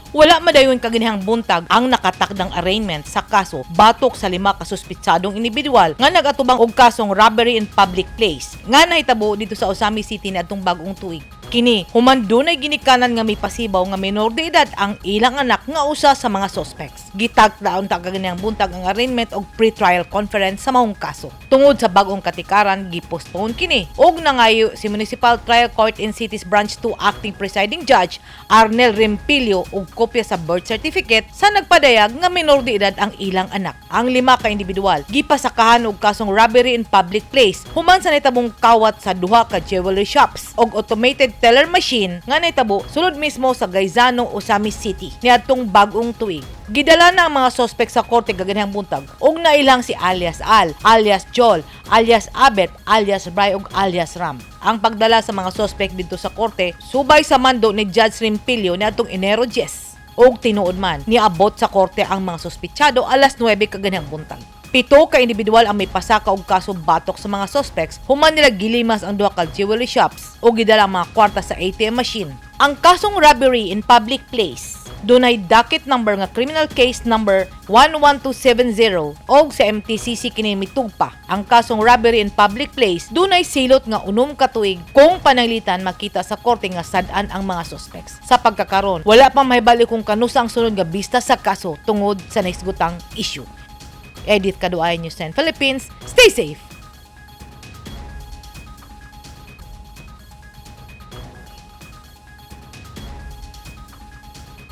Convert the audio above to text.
Wala madayon kaganihang buntag ang nakatakdang arraignment sa kaso batok sa lima ka suspetsadong individual nga nagatubang og kasong robbery in public place nga nahitabo dito sa Ozamiz City niadtong bag-ong tuig. Kini human dunay ginikanan nga may pasibaw nga minor de edad ang ilang anak nga usa sa mga suspects. Gitagda unta kaganihang buntag ang arraignment og pre-trial conference sa maong kaso. Tungod sa bag-ong katikaran, gipostpone kini og nangayo si Municipal Trial Court in Cities Branch 2 Acting Presiding Judge Arnel Rempillo og kopya sa birth certificate sa nagpadayag nga minor de edad ang ilang anak. Ang lima ka individual gipasakahan og kasong robbery in public place human sa nahitabong kawat sa duha ka jewelry shops og automated teller machine nga nahitabo sulod mismo sa Gaisano, Ozamiz City niadtong bag-ong tuig. Gidala na ang mga sospek sa korte kaganihang buntag ug nailang si alias Al, alias Jol, alias Abet, alias Bray ug alias Ram. Ang pagdala sa mga sospek didto sa korte subay sa mando ni Judge Rempillo niadtong Enero 10. Og tinuod man, niabot sa korte ang mga sospitsado alas 9 kaganihang buntag. Pito ka individual ang may pasaka og kaso batok sa mga suspects human nila gilimas ang duha ka jewelry shops o gidala ang mga kwarta sa ATM machine. Ang kasong robbery in public place dunay docket number nga criminal case number 11270 og sa MTCC kini mitugpa. Ang kasong robbery in public place dunay silot nga 6 ka tuig kung pananglitan makita sa korte nga sad-an ang mga suspects. Sa pagkakaron, wala pa mahibalo kung kanusa ang sunod nga bista sa kaso tungod sa nahisgutang issue. Edith Kaduay, News 10 Philippines. Stay safe!